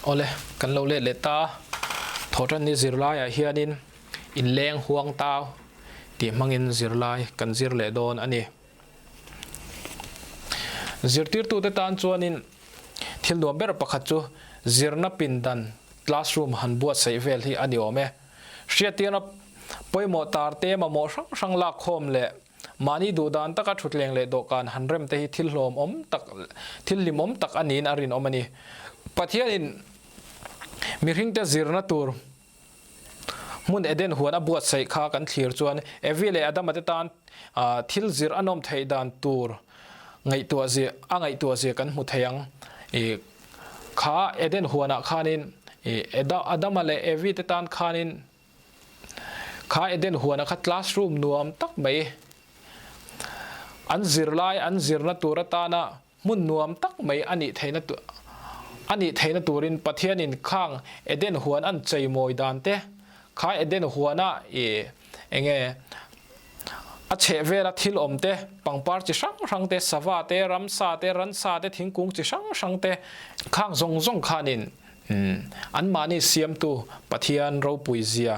Awle, kan lo let leh ta. Thawhtanni zirlaiah hianin inleng huang tau tih hmangin zirlai kan zir leh dawn a ni. Zirtirtute tan chuanin thil nuam ber pakhat chu zirna pindan, classroom, han buatsaih vel hi a ni awm e. Hriattirna pawimawh tarte mamawh hrang hrang lakkhawm leh Mahni duhdan taka thutleng leh dawhkan han rem te hi thil hlawmawm tak, thil hlimawm tak a niin a rinawm a ni. Pathianin mihringte zirna tur hmun Eden huan a buatsaih kha kan thlir chuan Evi leh Adama te tan thil zir a nawm theih dan tur ngaihtuah zia a ngaihtuah zia kan hmu thei ang. Kha Eden huanah khanin Adama leh Evi te tan khanin Kha Eden huana kha classroom nuam tak mai, an zirlai an zirna tur atana hmun nuam tak mai a nih theihna a nih theihna turin Pathianin khang Eden huan an cheimawi dan te, kha Eden huana ih enge a chhehvela thil awm te, pangpar chi hrang hrang te, sava te, ramsa te, ransa te, thingkung chi hrang hrang te, khang zawng zawng khanin Anmahni siamtu Pathian ropui zia,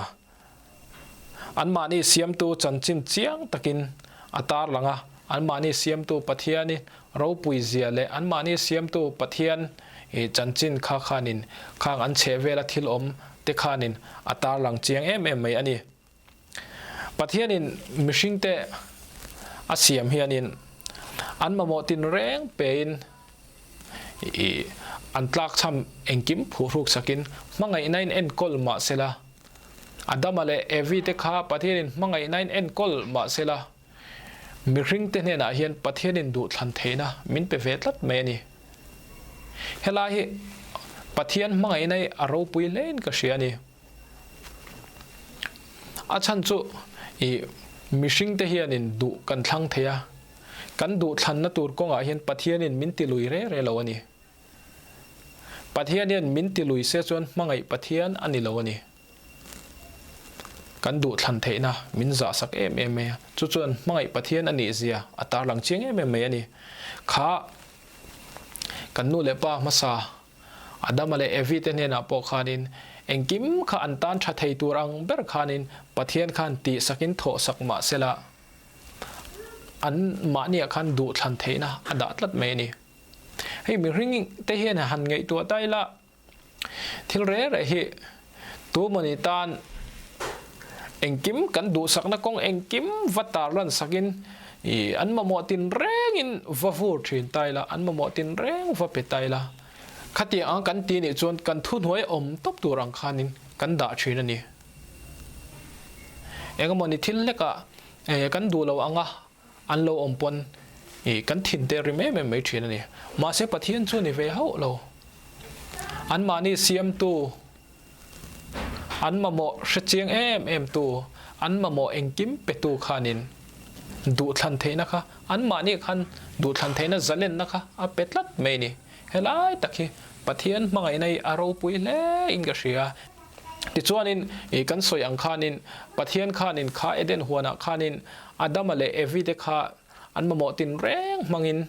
anmahni siamtu chanchin chiang takin a tarlang a, anmahni siamtu Pathiani ropui zia leh anmahni siamtu Pathian chanchin kha khanin khang an chhehvela thil awm te khanin a tarlang chiang em em mai a ni. Pathianin mihringte a siam hianin an mamawh tinreng pein i an tlakchham engkim phuhruk sakin hmangaihnain enkawl mah sela, Adama leh Evi te kha Pathianin hmangaihnain enkawl mah sela, mihringte hnenah hian Pathianin duhthlan theihna min pe ve tlat mai a ni. Helai hi Pathian hmangaihna hi a ropui hlein ka hria a ni. A chhan chu i mihringte hianin duh kan thlang thei a, kan duhthlanna tur kawngah hian Pathianin min ti lui re re lo a ni. Pathian hian min ti lui se chuan hmangaih Pathian a ni lo a ni. Kan duhthlan theihna min zahsak em em mai a, chu chuan hmangaih Pathian a nih zia a tarlang chiang em em mai a ni. Kha kan nu leh pa hmasa Adama leh Evi te hnenah pawh khanin engkim kha an tan tha thei tur ang ber khanin Pathian khan tihsakin thawhsak mah sela an mahniah khan duhthlan theihna a dah tlat mai a ni. Hei mihring te hian han ngaihtuah ta ila thil re re hi tumawni tan engkim kan duhsakna kawng engkim va tarlan sakin I an mamawh tin rengin va vur thin ta ila, an mamawh tin reng va pe ta ila, khatiang ang kan ti nih chuan kan thuhnuai awm tawp tur ang khanin kan dah thin a ni. Engemaw ni thil hlekah kan duh lo anga an lo awm pawn i kan thin te rim em em mai thin a ni. Mahse Pathian chu ni ve hauh lo. Anmahni siamtu An mamawh hrechiang em em tu, an mamawh engkim petu khanin duhthlan theihna kha, anmahni khan duhthlan theihna zalenna kha a pe tlat mai a ni. Helai tak hi Pathian hmangaihna hi a ropui hle in ka hria. Tichuanin i kan sawi ang khanin Pathian khanin kha Eden huanah khanin Adama leh Evi te kha an mamawh tinreng hmangin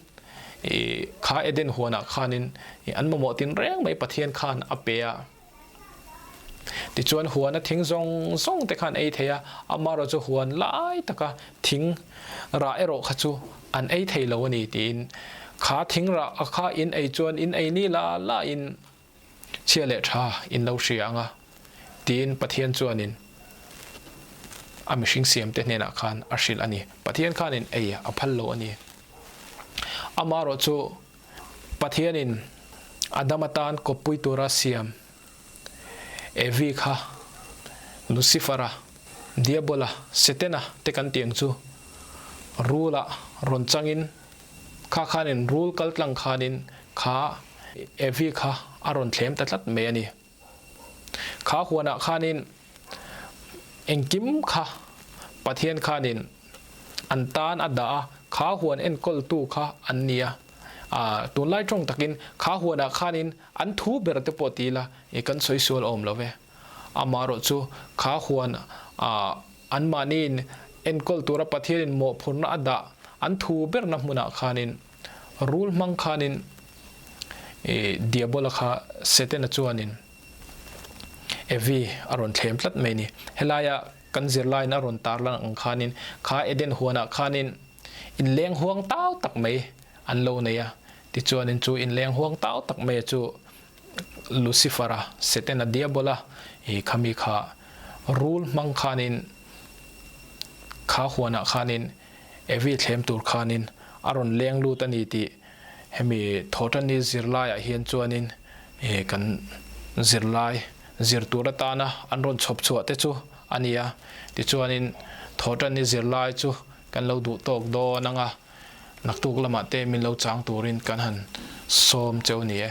i kha Eden huanah khanin i an mamawh tinreng mai Pathian khan a pe a. Tichuan huana thing zawng zawng te khan ei thei a, amaherawh chu huan lai taka thing rah erawh kha chu an ei thei lo a ni tiin kha thing rah a kha in ei chuan in ei ni la la in chhia leh tha in lo hria ang a tiin Pathian chuanin a mihring siam te hnenah khan a hrilh a ni. Pathian khanin ei a phal lo a ni. Amaherawh chu Pathianin Adam atan kawppui tura siam Evi kha Lucifera, Diabola, Setena te kan tih ang chu rula rawn changin kha khanin rul kal tlang khanin kha Evi kha a rawn thlem ta tlat mai a ni. Kha huanah khanin engkim kha Pathian khanin an tan a dah a, kha huan enkawltu kha an ni a. Tunlai tawng takin kha huanah khanin an thu ber te pawh ti ila i kan sawi sual awm lo ve. Amaherawh chu kha huan anmahniin enkawl tura Pathianin mawhphurhna a dah an thu berna hmunah khanin rul hmang khanin. Diabola kha Setana chuanin Evi a rawn thlem tlat mai ni. Helaia kan zirlaiin a rawn tarlan ang khanin kha Eden huanah khanin inleng huang tau tak mai an lo nei a. Tichuanin chu inleng huang tau tak maia chu Lucifer-a, Setana Diabola i khami kha rul hmang khanin kha huanah khanin Evi thlem tur khanin a rawn leng lut a ni tih hemi Thawhṭanni zirlaiah hian chuanin kan zirlai zir tur atana an rawn chhawp chhuah te chu a ni a. Tichuanin Thawhṭanni zirlai chu kan lo duh tawk dawn ang a, naktuk lamah te min lo chang turin kan han sawm cheu ni e.